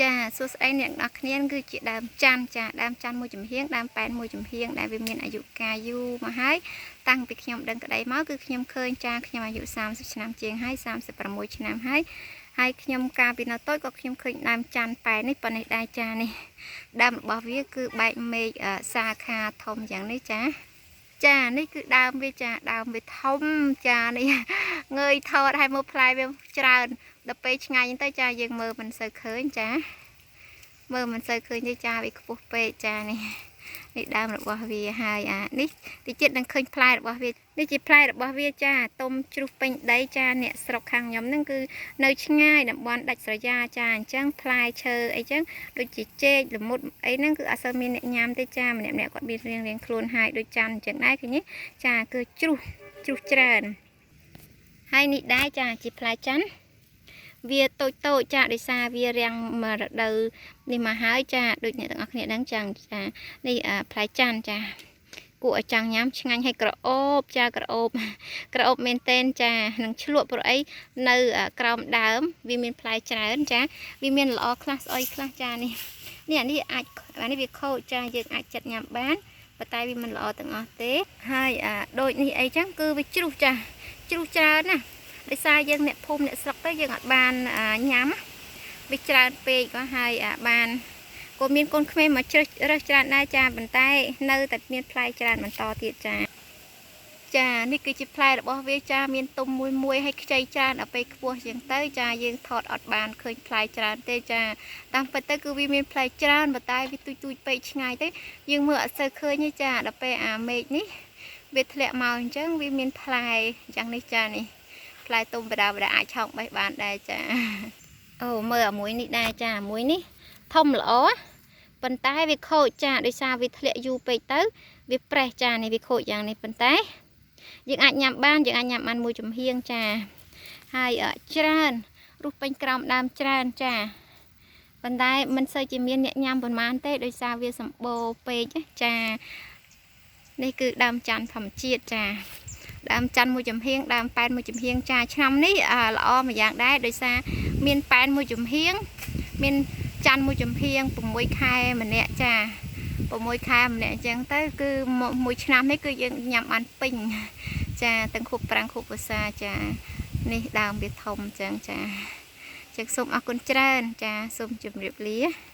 ចាសួស្តីអ្នកនរគ្នាគឺជាដើមច័ន្ទចាដើមច័ន្ទមួយចំហៀងដើមប៉ែនមួយចំហៀងដែលវាមានអាយុកាលយូរមកហើយតាំងពីខ្ញុំដឹងក្តីមកគឺខ្ញុំឃើញចាខ្ញុំអាយុ30ឆ្នាំជាងហើយ36ឆ្នាំហើយហើយខ្ញុំកាលពីនៅតូចក៏ខ្ញុំឃើញដើមច័ន្ទប៉ែននេះប៉ុណ្នេះដែរចានេះដើមរបស់វាគឺបែកមេឃសាខាធំយ៉ាងនេះចាចានេះគឺដើមវាចាដើមវាធំចានេះងើយថតឲ្យមើលផ្លែវាច្រើនដល់ពេលឆ្ងាយហ្នឹងទៅចាយើងមើលមិនសូវឃើញចាមើលមិនសូវឃើញទេចាវាខ្ពស់ពេកចានេះនេះដើមរបស់វាហើយអានេះតិចទៀតនឹងឃើញផ្លែរបស់វានេះជាផ្លែរបស់វាចាទុំជ្រុះពេញដីចាអ្នកស្រុកខាងខ្ញុំហ្នឹងគឺនៅឆ្ងាយតំបន់ដាច់ស្រយាចាអញ្ចឹងផ្លែឈើអីចឹងដូចជាចេកល្មុតអីហ្នឹងគឺអត់សូវមានអ្នកញ៉ាំទេចាម្នាក់ៗគាត់មានរៀងៗខ្លួនហើយដូចច័ន្ទអញ្ចឹងដែរឃើញទេចាគឺជ្រុះជ្រុះច្រើនហើយនេះដែរចាជាផ្លែច័ន្ទវាតូចតូចចាដោយសារវារាំងមករដូវនេះមកហើយចាដូចអ្នកទាំងអស់គ្នាដឹងចឹងចានេះផ្លែច័ន្ទចាគួរឲ្យចង់ញ៉ាំឆ្ងាញ់ហើយក្រអូបចាក្រអូបក្រអូបមែនតែនចានឹងឆ្លក់ព្រោះអីនៅក្រោមដើមវាមានផ្លែច្រើនចាវាមានល្អខ្លះស្អុយខ្លះចានេះនេះអានេះអាចអានេះវាខូចចាយើងអាចចិត្តញ៉ាំបានប៉ុន្តែវាមិនល្អទាំងអស់ទេហើយអាដូចនេះអីចឹងគឺវាជ្រុះចាជ្រុះច្រើនណាដោយសារយើងអ្នកភូមិអ្នកស្រុកទៅយើងអត់បានញ៉ាំវាច្រើនពេកក៏ហើយបានក៏មានកូនក្មេងមកជ្រើសរើសច្រើនដែរចាប៉ុន្តែនៅតែមានផ្លែច្រើនបន្តទៀតចាចានេះគឺជាផ្លែរបស់វាចាមានទុំមួយមួយហើយខ្ចីច្រើនដល់ពេលខ្ពស់ជាងទៅចាយើងថតអត់បានឃើញផ្លែច្រើនទេចាតាមពិតទៅគឺវាមានផ្លែច្រើនប៉ុន្តែវាទូចទូចពេកឆ្ងាយទៅយើងមើលអត់សូវឃើញទេចាដល់ពេលអាមេឃនេះវាធ្លាក់មកអញ្ចឹងវាមានផ្លែយ៉ាងនេះចានេះផ្លែទុំបដាបដាអាចឆោងបេះបានដែរចាអូមើលអាមួយនេះដែរចាមួយនេះធំល្អប៉ុន្តែវាខូចចាដោយសារវាធ្លាក់យូរពេកទៅវាប្រេះចានេះវាខូចយ៉ាងនេះប៉ុន្តែយើងអាចញ៉ាំបានយើងអាចញ៉ាំបានមួយចំហៀងចាហើយច្រើនរុះពេញក្រោមដើមច្រើនចាប៉ុន្តែមិនសូវជាមានអ្នកញ៉ាំប៉ុន្មានទេដោយសារវាសម្បូរពេកចានេះគឺដើមច័ន្ទធម្មជាតិចាដើមច័ន្ទមួយចំហៀងដើមប៉ែនមួយចំហៀងចាឆ្នាំនេះល្អមួយយ៉ាងដែរដោយសារមានប៉ែនមួយចំហៀងមានច័ន្ទមួយចំហៀង6ខែម្នាក់ចា6ខែម្នាក់អញ្ចឹងទៅគឺមួយឆ្នាំនេះគឺយើងញ៉ាំបានពេញចាទាំងខួបប្រាំងខួបវស្សាចានេះដើមវាធំអញ្ចឹងចាចឹងសូមអរគុណច្រើនចាសូមជម្រាបលា។